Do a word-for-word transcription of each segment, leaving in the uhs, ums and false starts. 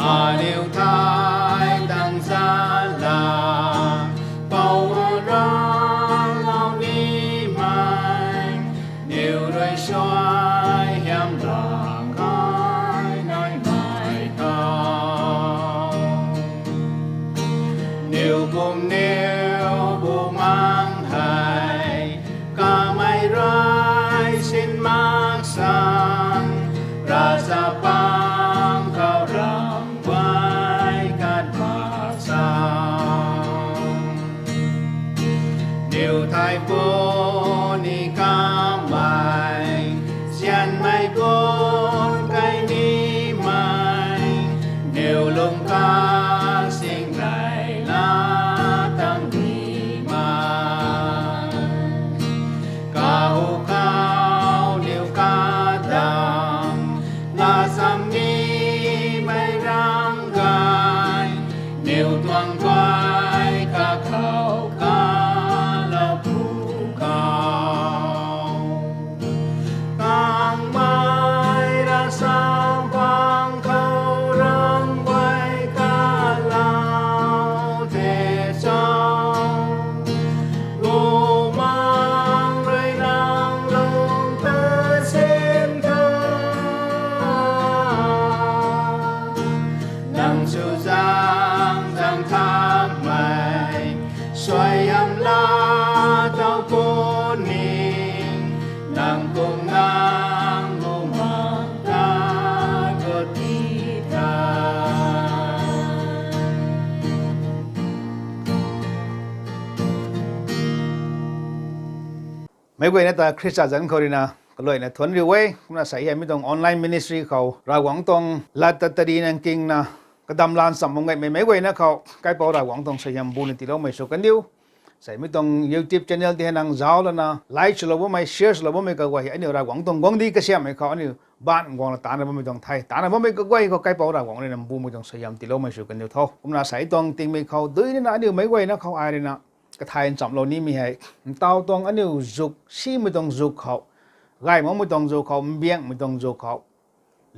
Aniu thei tang zala, pou rang lou nimei, niw rui suai hiam lang kai naimei khou. Niw pumniw bumaeng hei, kamei rui sin mak sang, ravchapang khou ram guay kan mak sang. Niw thei puni kamei, sianmei pun kai nimei, niw lung kasing rey la tang nimei. Kahu khou niw kadam, la sam nimei rang gay, niw tuang guay kakhou kalou phu khou. Kangmei ravchapang khou ram guay kalou the cho. Bumaeng rui nang lung ta sin tho. Nang chuzaeng zaeng thamei, suaihiam laa tow puni, nang kum nang bumaeng ta gut ti tha. Meic guayna ta Khrista zanc khou rui na kaluaina thuanc riu e. Kumna sei hei mi tuang online ministry khou Ravguangc tuang lat ta tari nang kingna kadam lan cham bam gaymei meic guayna khou kaipouc Ravguangc tuang suaihiam bu ni tiiloumei sw kandiu. Sei mi tuang YouTube channel ti hei nang zauc lana like swlou bammei, share swlou bammei kaguay hei aniu Ravguangc tuang guangcdic kasiamhmei khou aniu baanv guangna taanna bammei tuang the. Taanna bammei kaguay khou kaipouc Ravguangc rui na mbumei tuang suaihiam tiiloumei sw kandiu tho. Kumna sei tuang tingmei khou dui nina aniu meic guayna khou ai rui na kathay nchamlou nimei hei, ntaw tuang aniu zuk, simei tuang zuk khou, gay makmei tuang zuk khou, mbiangmei tuang zuk khou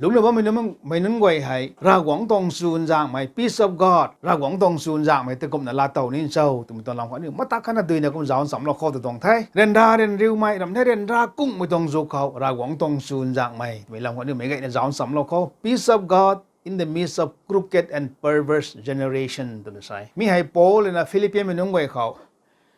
lungcna bammei nunc, mei nunc guay hei Ravguangc tuang chuzaenghmei, peace of God, Ravguangc tuang chuzaenghmei tei kumna laatow ni cho twmei tuang lam khou aniu matak khatna duina kum zauc nchamlou khou tw tuang the. Ryanra ryanriumei, ram the ryanra kungmei tuang zuk khou Ravguangc tuang chuzaenghmei twmei lam khou aniu meic guayna zauc nchamlou khou, peace of God in the midst of crooked and perverse generation twna sa e. Mi hei Paul rui na Philippianmei nunc guay khou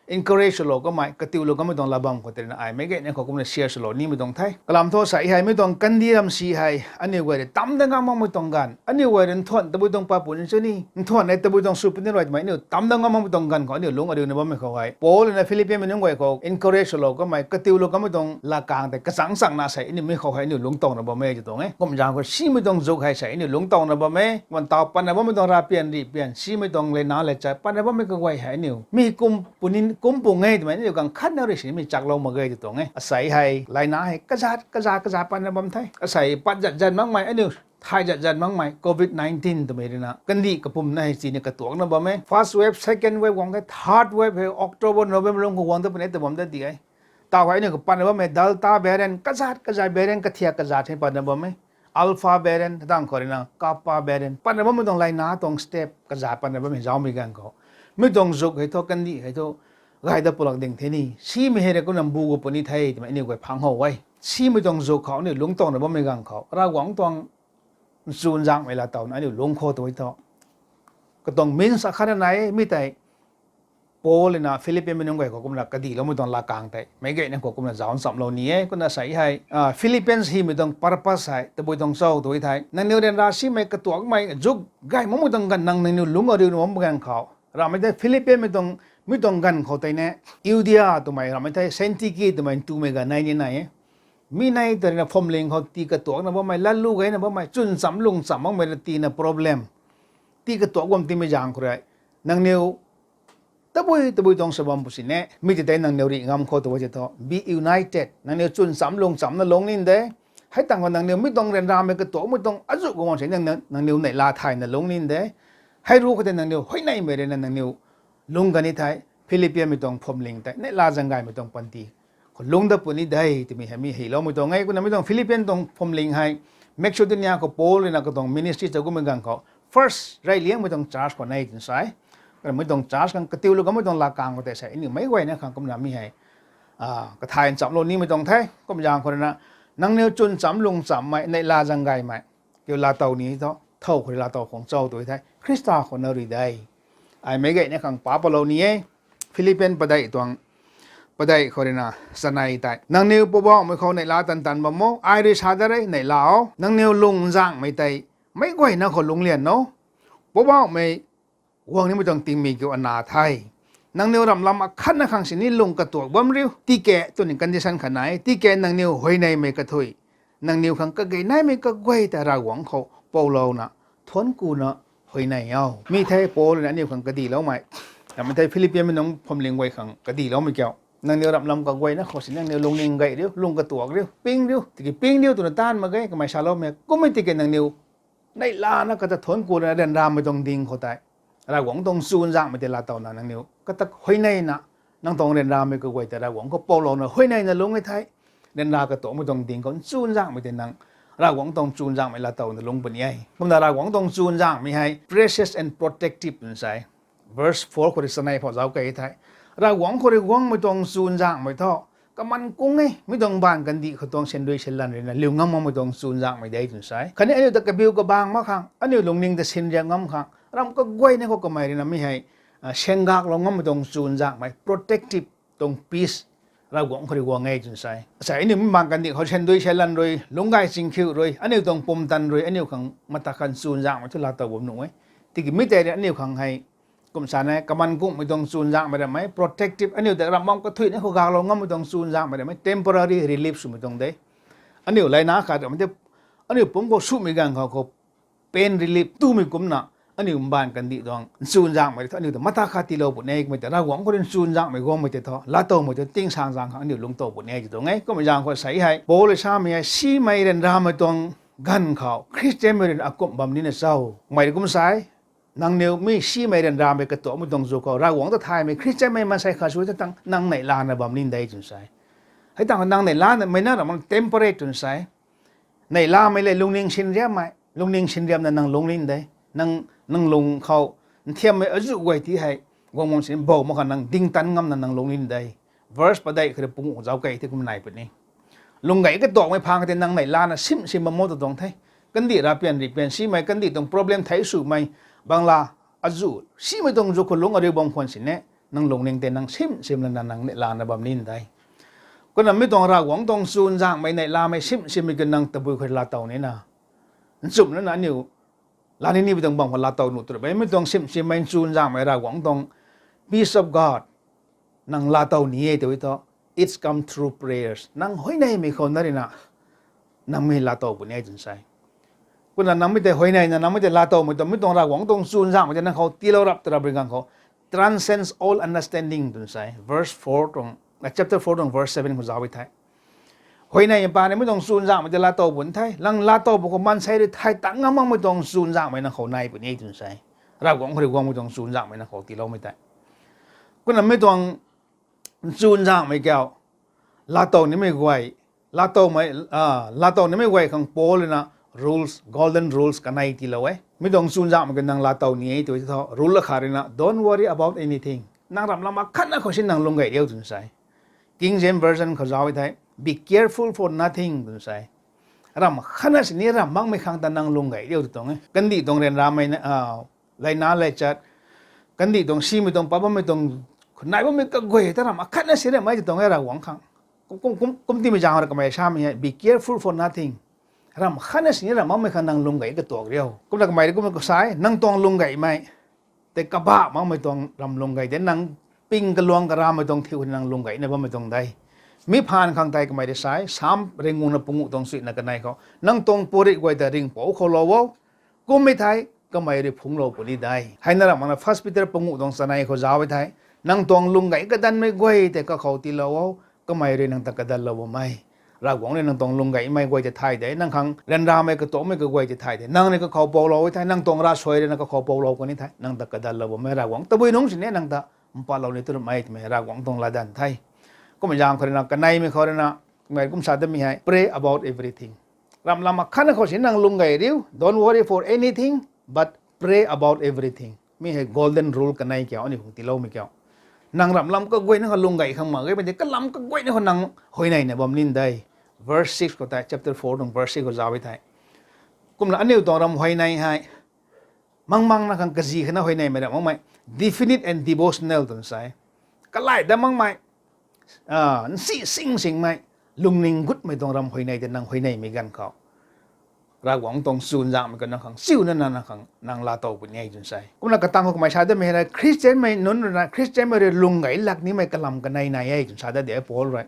encourage swlou kamei, katiulou kamei tuang lat bam khou tei rui na ai meic guayna khou kumna share swlou nimei tuang the. Kalam thu sei hei mi tuang kandih ram si hei aniu guay rui tam dat ngam makmei tuang ganv, aniu guay rui nthuanh tabui tuang papuni cho ni, nthuanh nei tabui tuang sw puni rui twmei aniu tam dat ngam makmei tuang ganv khou aniu lungc ariuna bammei khou hei Paul rui na Philippianmei nunc guay khou encourage swlou kamei, katiulou kamei tuang lat kang tei kachang changna sei aniu mi khou hei aniu lungc towna bam e tw tuang e. Kumzaeng khou simei tuang zuk hei sei aniu lungc towna bam e. Kumna ntaw patna bammei tuang ravpian rihpian, simei tuang leina le cha patna bammei kaguay hei aniu mi kum puni, kum pung e twmei aniu ganv khatna rui simei chaklou mak ge tw tuang e. Asei hei leina hei kazat kazat kazat patna bam the. Asei pat zat zat makmei, aniu thay zat zat makmei covid nineteen twmei rui na kandih kapumna hei chini katuakna bam e. First wave, second wave guang the, third wave hei October, November lung khou guang ta puni ta bam ta di e. Taw hei aniu khou patna bammei Delta variant kazat kazat, variant kathiak kazat hei patna bam e. Alpha variant, tang khou rui na Kappa variant, patna bammei tuang leina tuang step kazat patna bammei zaumei ganv khou mi tuang zuk hei thu, kandih hei thu gay dat pulak ding the ni, simei hei rui kumna mbu gu puni the twmei aniu guay phang how e. Simei tuang zuk khou aniu lungc towna bammei ganv khou Ravguangc tuang chuzaenghmei laatowna aniu lungc khou tw e thu, katuang means akhatna nai e. Mi tei Paul rui na Philippianmei nunc guay khou kumna kadihloumei tuang lat kang tei meic guayna khou kumna zauc nchamlou ni e. Kumna sei hei Philippians hymei tuang purpose hei tabui tuang cho tw e thei, nangniw ryanra simei, katuakmei, zuk gay makmei tuang ganv nang, nangniw lungc ariuna bam ganv khou ramhmei tei Philippianmei tuang, mi tuang ganv khou tei ni Judea twmei ramhmei tei Syntyche twmei ntumei ganv nei ni nai e. Mi nei tei rui na phuamling khou tii katuakna bammei, latlu gayna bammei, chwn cham lung cham makmei rui tiina problem, tii katuak bam timei zaeng khou rui nangniw tabui tabui tuang sw bam pu sini, mi tei tei nangniw rih ngam khou tw e thei thu be united, nangniw chwn cham lung chamna lungc nin de. Hei tang khou nangniw mi tuang ryanramei katuakmei tuang azuh guang se nang, nangniw neihla thayna lungc nin de. Hei ruc khou tei nangniw huayneymei rui na nangniw lungc kan ni thei, Philippianmei tuang phuamling tei neihla zaeng gaymei tuang panty khou lungc dat puni de twmei hei mi hyloumei tuang e. Kumna mi tuang Philippian tuang phuamling hei Macedonia khou Paul rui na katuang ministry cha kumhmei ganv khou first rey liangmei tuang church khou nai twn sa e. Kumna mei tuang church khang katiulou kanmei tuang latkaeng khou tei sa e, aniu meic guayna khang kumna mi hei kathay nchamlou nimei tuang the. Kum zaeng khou ruina, nangniw chwn cham lung chammei, neihla zaeng gaymei kiu laatow ni thu, thow khou rui laatow khang cho tw the, Khrista khou na rui de. Ai meic guayna khang pa palou ni e. Philippian padeih tuang, padeih khou ruina chanei tei, nangniw Poubauhmei khou neihla tan tan bam o. Ai rui sa da re, neihla o. Nangniw lung nzaengmei tei meic guayna khou lungclian o. Poubauhmei guang nimei tuang tingmik kiu ana the. Nangniw ramhlam akhatna khang sini lung katuak bam riu. Tiki twni condition khat nai e. Tiki nangniw huayneymei kathuic, nangniw khang kagei naimei kaguay ta Ravguangc khou poulouna, thuanc kuna huayney o. Mi the Paul ruina aniu khang kadiloumei. Ramhmei thei Philippianmei nunc phuamling guay khang kadiloumei kiu, nangniw ramhlam kaguayna khou sini nangniw lungning gay riu, lung katuak riu, ping riu. Tiki ping riu twna taanv mak ge, kamei saloumei. Kummei tiki nangniw neihlana kata thuanc kuna ryanramei tuang ding khou tei, Ravguangc tuang chuzaenghmei tei laatowna nangniw kata huayneyna, nang tuang ryanramei kaguay tei Ravguangc khou poulouna huayneyna lung e thei, ryanra katuakmei tuang ding khou chuzaenghmei tei nang Ravguangc tuang chuzaenghmei laatowna lung puni e. Kumna Ravguangc tuang chuzaenghmei hei precious and protective twna sa e. Verse four khou rui chanei phou zauc key the. Ravguangc khou rui guangmei tuang chuzaenghmei thu kaman kung e, mi tuang mbaanv kandih khou tuang sandui sanlan ruina liu ngam makmei tuang chuzaenghmei de twna sa e. Khatni aniu ta kabiu kabang mak khang, aniu lungning ta sinriak ngam khang, ramh kaguayna khou kamei ruina mi hei sengaklou ngammei tuang chuzaenghmei, protective tuang peace Ravguangc khou rui guang e twna sa e. Sa aniu mi mbaanv kandih khou sandui sanlan rui, lungc gay chingkhiu rui, aniu tuang pumtan rui aniu khang mata khat chuzaenghmei thu laatow bam nuh e. Tiki mi tei rui aniu khang hei kum sa na kaman kungmei tuang chuzaenghmei ramh e, protective, aniu ta ramh bam kathuicna khou gaklou ngammei tuang chuzaenghmei ramh e, temporary relief swmei tuang de. Aniu leina khat ramh e, aniu pumc khou sumei ganv khou khou pain relief twmei kumcna, aniu mbaanv kandih tuang chuzaenghmei thu aniu ta mata khat tiilou puni e. Kummei tei Ravguangc khou rui chuzaenghmei guangmei tei thu laatowmei thu tingsaengzaeng khang aniu lungctow puni e tw tuang e. Kummei zaeng khou sa e hei Paul rui samei hei simei ryanramei tuang ganv khou Khristianmei ruina akumh bam nina cho? Kamei rui kum sa e, nangniw mi simei ryanramei katuakmei tuang zu khou Ravguangc ta thaymei Khristianmei maansei khat sw ta tang nang neihlana bam nin de twna sa e. Hei tang nang neihlamei na ramh temporary twna sa e. Neihlamei le lungning sinriammei, lungning sinriamna nang lungc nin de. Nang, nang lung khou nthiammei azuh guay ti hei guang bam sini bou mak khang nang dingtan ngamna nang lungc nin de. Verse padeih khou rui panguh zauc key the kum nai puni. Lung gay katuakmei phang tei nang neihlana sim sim bam mo tw tuang the. Kandih rapian ripian simei, kandih tuang problem thei swmei, bangla azuh simei tuang zu khou lungc ariu bam khwan sini, nang lungning tei nang sim sim lana nang neihlana bam nin de. Kumna mi tuang Ravguangc tuang chuzaenghmei neihlamei sim simmei kiu nang tabui khou rui laatow nina, nchumh lana aniu laa ni ni bi tuang bam khou laatow nuh tw ra bam e. Mi tuang sim simmei chuzaenghmei Ravguangc tuang peace of God nang laatow ni e tw e thu, it's come through prayers. Nang huayneymei khou na ruina nang mi laatow puni e twna sa e. Kumna nang mi tei huayneyna nang mi tei laatowmei tuang, mi tuang Ravguangc tuang chuzaenghmei tei nang khou tiilou rap tw ra bri ganv khou, transcends all understanding twna sa e. Verse four tuang, chapter four tuang verse seven khou zauc e the. Huayney paan ni mi tuang chuzaenghmei tei laatow puni the, nang laatow pw khou maansei rui thay tang ngam makmei tuang chuzaenghmei nang khou nai puni e twna sa e. Ravguangc khou rui guangmei tuang chuzaenghmei nang khou tiiloumei tei. Kumna mi tuang chuzaenghmei kiu, laatow nimei guay, laatowmei, laatow nimei guay khang Paul ruina rules, golden rules kanei tiilou e. Mi tuang chuzaenghmei kiu nang laatow ni e tw e thu, rule akhat ruina, don't worry about anything. Nang ramhlam akhatna khou sini nang lung gay riu twna sa e. King James Version khou zauc e the, be careful for nothing twna sa e. Ramh khatna sini ramh makmei khang ta nang lung gay riu tw tuang e. Kandih tuang ryanramei na, leina leichat, kandih tuang simei tuang, pa bammei tuang, nai bammei kaguay ta ramh akhatna sini ramh e tw tuang e Ravguangc khang. Kum, kum, kum, kum timei zaeng rui kamei samei hei, be careful for nothing. Ramh khatna sini ramh makmei khang nang lung gay katuak riu. Kumna kamei rui kum khou sa e, nang tuang lung gaymei tei kabah makmei tuang ramh lung gay de, nang ping kaluang karamei tuang thiu nang lung gayna bammei tuang de. Mi phaan khang tei kamei rui sa e, Sam ringnguhna panguh tuang suina kanei khou, nang tuang purit guay ta ringhpouc khou lou o. Kummei thei kamei rui phungclou puni de. Heina ramh makna First Peter panguh tuang chanei khou zauc e the, nang tuang lung gay kadanmei guay tei kakhou tiilou o, kamei rui nang ta kadatlou bam e. Ravguangc rui nang tuang lung gaymei guay tei thay de, nang khang ryanramei katuakmei kaguay tei thay de. Nang rui kakhou poulou e the, nang tuang ravsuai rui nang kakhou poulou kani the, nang ta kadatlou bam e. Ravguangc tabui nungc sini nang ta mpatlou ni tw ramh e twmei Ravguangc tuang latdanv the. Kummei zaeng khou ruina kaneimei khou ruina, kamei kum sa damei hei, pray about everything. Ramhlam akhatna khou sini nang lung gay riu, don't worry for anything, but Pray about everything. Mi hei golden rule kanei kiu, aniu khang tiiloumei kiu. Nang ramh lam kaguayna khou lung gay khang mak ge, mei tei kalam kaguayna khou nang huayneyna bam nin de. Verse six khou tei, chapter four tuang verse six khou zauc e thei. Kumna aniu tuang ram huayney hei mang mang na khang kazi khana huayneymei ramh makmei, definite and devotional twna sa e. Kalai dat makmei, nsi sing singmei, lungning gutmei tuang ram huayney tei nang huayneymei ganv khou, Ravguangc tuang chuzaenghmei khou nang khang chiuna nang khang nang laatow puni e twna sa e. Kumna katang khou kamei sa datmei hei Khristianmei nunc rui na Khristianmei rui lung gay lak nimei kalam kanei nai e twna sa dat de Paul rui.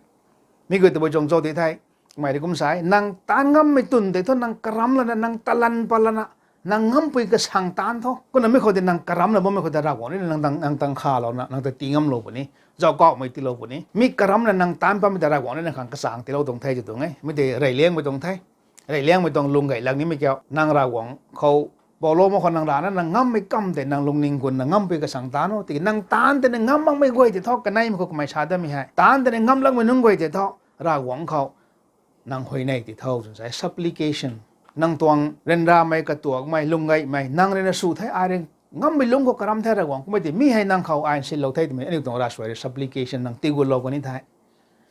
Mi guay tabui chuang cho ti thei, kamei rui kum sa e, nang taanv ngammei twn tei thu nang karamc lana, nang talan pat lana, nang ngampui kasang taanv tho. Kumna mi khou tei nang karamc la bammei khou tei Ravguangc rui na nang tang khalouna nang ta tii ngamlou puni, zauckauhmei tiilou puni. Mi karamc la nang taanv patmei tei Ravguangc rui na khang kachang tiilou tuang the tw tuang e. Mi tei reyliangmei tuang the. Reyliangmei tuang lung gay lak nimei kiu, nang Ravguangc khou poulou mak khou nang rana nang ngammei kam tei nang lungning gunna ngampui kasang taanv o. Tiki nang taanv tei na ngam makmei guay tei thu, kaneimei khou kamei sa datmei hei, taanv tei na ngam lakmei nunc guay tei thu, Ravguangc khou nang huayney ti tho twna sa e. Supplication. Nang tuang ryanramei, katuakmei, lung gaymei nang rui na sw the, ai rui ngammei lungc khou karamc the Ravguangc, kummei tei mi hei nang khou ai nsinlou the twmei aniu tuang ravsuai rui supplication nang tiigutlou kani the.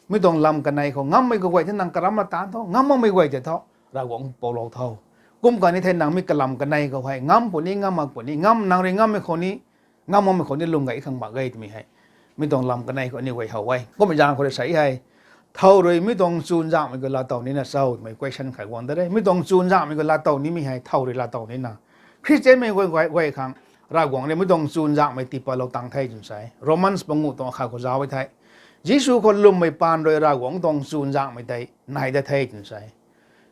Mi tuang lam kanei khou ngammei kaguay tei nang karamc la taanv tho, ngam makmei guay tei thu, Ravguangc poulou tho. Kum kani thei nang mi kalam kanei khou hei ngam puni, ngam mak puni, ngam nang rui ngammei khou ni, ngam makmei khou ni lung gay khang mak ge twmei hei mi tuang lam kanei khou aniu guay how e. Kummei zaeng khou rui sa e hei, thow rui mi tuang chuzaenghmei khou laatow nina cho twmei question khat guang da re. Mi tuang chuzaenghmei khou laatow nimei hei thow rui laatow nina, Khristianmei guay, guay, guay khang Ravguangc rui mi tuang chuzaenghmei tiipatlou tang the twna sa e. Romans panguh tuang khat khou zauc e thei, Jisu khou lwmmei paan rui Ravguangc tuang chuzaenghmei tei nai dat the twna sa e.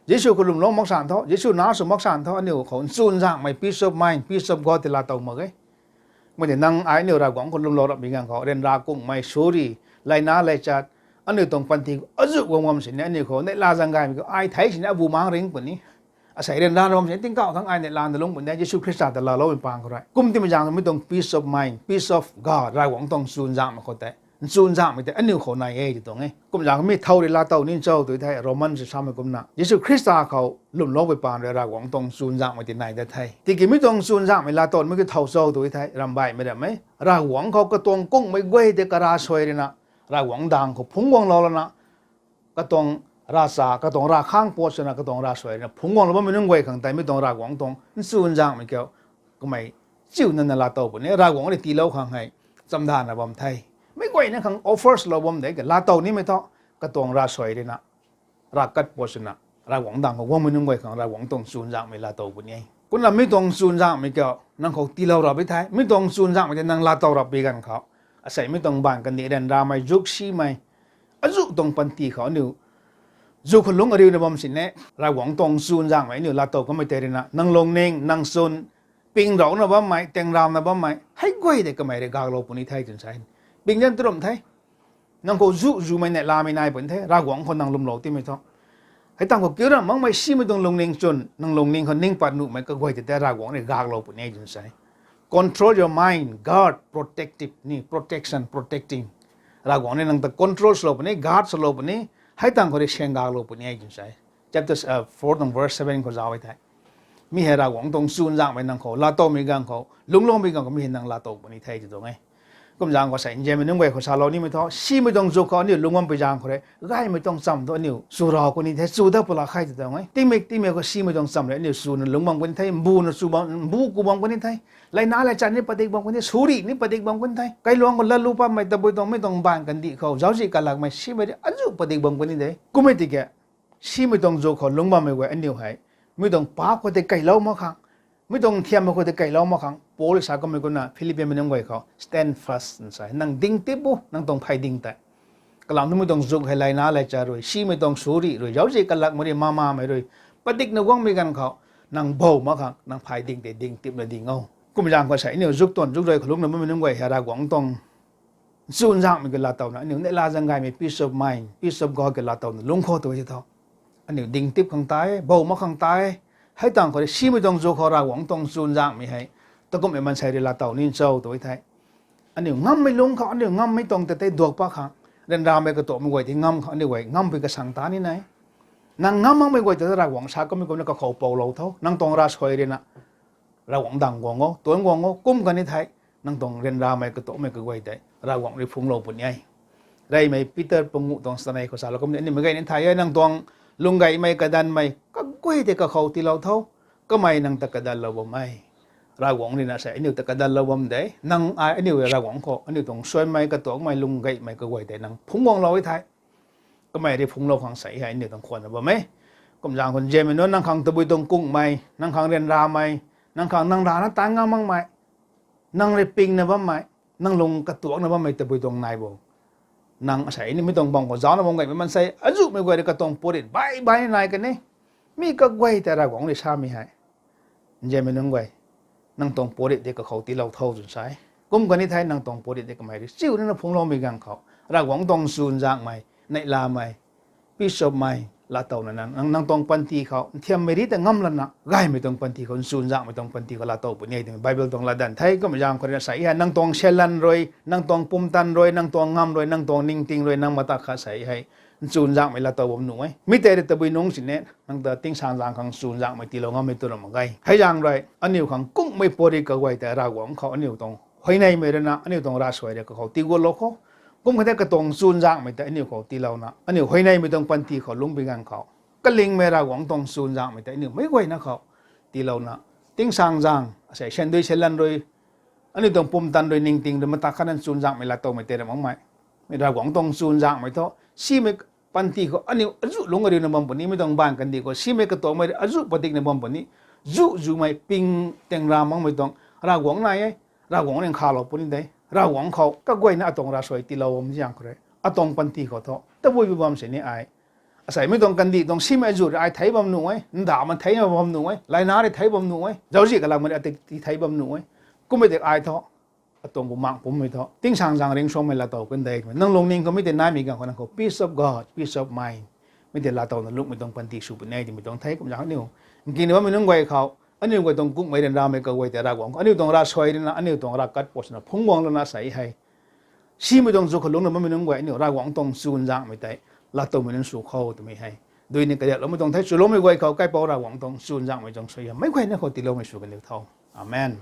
Jisu khou lwmlou mak san tho, Jisu nac sw mak san tho, aniu khou chuzaenghmei, peace of mind, peace of God tei laatow mak e. Mei tei nang ai aniu Ravguangc khou lwmlou rapmei ganv khou ryanra kungmei, suri, laina laichat, aniu tuang panty azuh guang bam sini aniu khou neihla zaeng gaymei khou ai thei sini abu mang ring puni. Asei ryanra bam sini tingkauh thangc ai neihla na lungc puni de, Jisu Khrista ta laaloumei paan khou rui. Kum timei zaeng mi tuang peace of mind, peace of God, Ravguangc tuang chuzaenghmei khou tei, chuzaenghmei tei aniu khou nai e tw tuang e. Kum zaeng mi thow rui laatow ni cho tw thei, Roman rui samei kumna Jisu Khrista khou lwmloumei paan rui Ravguangc tuang chuzaenghmei tei nai dat the. Tiki mi tuang chuzaenghmei laatowmei ki thow cho tw thei, ramh baihmei ramh e. Ravguangc khou katuang kungmei guay tei karavsuai rui na, Ravguangc daeng khou phungc guanglou lana, katuang ravcha, katuang ravkhang pat swna, katuang ravsuai rui na phungc guanglou bammei nunc guay khang tei mi tuang Ravguangc tuang chuzaenghmei kiu, kamei chiuna na laatow puni, Ravguangc rui tiilou khang hei chamdana bam the. Meic guayna khang offer swlou bam de, ka laatow nimei thu, katuang ravsuai rui na, ravkat pat swna, Ravguangc daeng khou guangmei nunc guay khang Ravguangc tuang chuzaenghmei laatow puni e. Kumna mi tuang chuzaenghmei kiu nang khou tiilou rap e thei, mi tuang chuzaenghmei tei nang laatow rap pi ganv khou, asei mi tuang baanv kandih, ryanramei, zuk simei, azuh tuang panty khou aniu zuk khou lungc ariuna bam sini, Ravguangc tuang chuzaenghmei aniu laatow kamei tei rui na, nang lungning, nang chwn, ping rauna bammei, tiangramna bammei hei guay tei kamei rui gaklou puni the twna sa e. Ping zan tu ram the. Nang khou zu zumei neihlamei nai puni the, Ravguangc khou nang lwmlou timei thu. Hei tang khou kiu ramh makmei simei tuang lungning chwn, nang lungning khou ning pat nuhmei kaguay tei tei Ravguangc rui gaklou puni e twna sa e. Control your mind, guard, protective ni, protection, protecting. Ravguangc rui nang ta control swlou puni, guard swlou puni, hei tang khou rui siang gaklou puni e twna sa e. Chapter four tuang verse seven khou zauc e thei, mi hei Ravguangc tuang chuzaenghmei nang khou laatowmei ganv khou, lungcloumei ganv khou mi hei nang laatow puni the tw tuang e. Kum zaeng khou sa e, nzianmei nunc guay khou salou nimei thu, simei tuang zuk khou aniu lungc bampui zaeng khou rui, gaymei tuang chamv thu aniu sw rau kuni the, sw dat pwla khe tw tuang e. Tingmik tingmik khou simei tuang chamv rui aniu swna lungc bam kuni the, mbuna sw bam, mbu ku bam kuni the, laina laichat ni padik bam kuni, suri ni padik bam kuni the. Kailuangc khou latlu patmei tabui tuang mi tuang baanv kandih khou zauczih kalakmei simei rui azuh padik bam kuni de. Kummei tiki simei tuang zuk khou lungc bammei guay aniu hei, mi tuang paap khou tei keylou mak khang, mi tuang nthiammei khou tei keylou mak khang, Paul rui sa kamei kumna Philippianmei nunc guay khou stand fast twna sa e. Nang dingtip o, nang tuang phay ding tei. Kalam thu mi tuang zuk hei laina laichat rui, simei tuang suri rui, zauczih kalakmei rui, mamamei rui padikna guangmei ganv khou, nang bou mak khang nang phay ding tei dingtipna ding o. Kum zaeng khou sa e, aniu zuk tuang zuk rui khou lungcna bammei nunc guay hei Ravguangc tuang chuzaenghmei ki laatowna, aniu neihla zaeng gaymei peace of mind, peace of God ki laatowna lungc khou tw e thei thu, aniu dingtip khang tei, bou mak khang tei, hei tang khou rui simei tuang zuk khou Ravguangc tuang chuzaenghmei hei takumhmei maansei rui laatow ni cho tw e thei, aniu ngammei lungc khou, aniu ngammei tuang tei tei duak pat khang, ryanramei katuakmei guay tei ngam khang aniu guay ngampui kasang ta ni nai. Nang ngam makmei guay tei Ravguangc sa kamei kumna kakhou poulou tho, nang tuang ravsuai rui na Ravguangc dang guang o, tuanc guang o, kum kani thei, nang tuang ryanramei katuakmei kaguay tei Ravguangc rui phungclou puni e. Reymei Peter panguh tuang stanei khou salou kum de, aniu mei gay ni thay e, nang tuang lung gaymei kadanmei kaguay tei kakhou tiilou tho, kamei nang ta kadanlou bam e. Ravguangc rui na sei aniu ta kadanlou bam de, nang ai aniu Ravguangc khou aniu tuang suanmei katuakmei lung gaymei kaguay tei nang phungc guanglou e thei, kamei rui phungclou khang sei hei aniu tuang khwanna bam e. Kumzaeng khou nzianmei nunc, nang khang tabui tuang kungmei, nang khang ryanramei, nang khang nang rana taanc ngam makmei, nang rui pingna bammei, nang lung katuakna bammei tabui tuang nai bo. Nang asei aniu mi tuang bam khou zaucna bam gaymei maansei azuhmei guay rui katuang puatrit baih baih ni nai kan e. Mi kaguay tei Ravguangc rui samei hei, nzianmei nunc guay, nang tuang puatrit tei kakhou tiilou tho twna sa e. Kum kani thei nang tuang puatrit tei kamei rui chiu nina phungcloumei ganv khou, Ravguangc tuang chuzaenghmei, neihlamei, peace of mind laatowna nang, nang, nang tuang panty khou nthiammei ri ta ngam lana gaymei tuang panty khou, chuzaenghmei tuang panty khou laatow puni e twmei Bible tuang latdanv the. Kumzaeng khou rui na sei hei nang tuang syanlan rui, nang tuang pumtan rui, nang tuang ngam rui, nang tuang ningting rui, nang mata khat sei hei chuzaenghmei laatow bam nuh e. Mi tei rui tabui nungc sini nang ta tingsaengzaeng khang chuzaenghmei tiilou ngammei tw ra mak ge. Hei zaeng rui aniu khang kungmei puatrit kaguay tei Ravguangc khou aniu tuang huayneymei rui na, aniu tuang ravsuai rui kakhou tiiguanlou khou, kum khat thei katuang chuzaenghmei tei aniu khou tiilouna, aniu huayneymei tuang panty khou lungcpui ganv khou, kalingmei Ravguangc tuang chuzaenghmei tei aniu meic guayna khou tiilouna, tingsaengzaeng asei syandui syanlan rui, aniu tuang pumtan rui, ningting rui mata khat na chuzaenghmei laatowmei tei ra makmei, Ravguangc tuang chuzaenghmei thu, simei panty khou aniu azuh lungc ariuna bam puni, mi tuang baanv kandih khou simei katuakmei azuh padikna bam puni, zuh zumei ping teng ra makmei tuang Ravguangc nai e. Ravguangc rui nkhavlou puni de. Ravguangc khou kaguayna atuang ravsuai tiilou bam zaeng khou rui, atuang panty khou thu tabui bu bam sini ai, asei mi tuang kandih tuang simei azuh rui ai theic bam nuh e, ndauhmei theic bam nuh e, laina rui theic bam nuh e, zauczih kalamei rui ati ti theic bam nuh e. Kummei tei ai thu, atuang bumaengh pummei thu tingsaengzaeng ringcsuangmei laatow kan de. Nang lungning khou mi tei naimei ganv khou nang khou peace of God, peace of mind, mi tei laatowna lungcmei tuang panty sw puni e twmei tuang the. Kumzaeng aniu nkingna bammei nunc guay khou, aniu guay tuang kungmei ryanramei kaguay tei Ravguangc khou aniu tuang ravsuai rui na, aniu tuang ravkat puat swna phungc guanglana sei hei, simei tuang zu khou lungcna bammei nunc guay aniu Ravguangc tuang chuzaenghmei tei laatowmei nunc sw kho twmei hei dui ni kariakloumei tuang the. Chuloumei guay khou Kaipouc Ravguangc tuang chuzaenghmei tuang suaihiam meic guayna khou tiiloumei sw kaniw tho. Amen.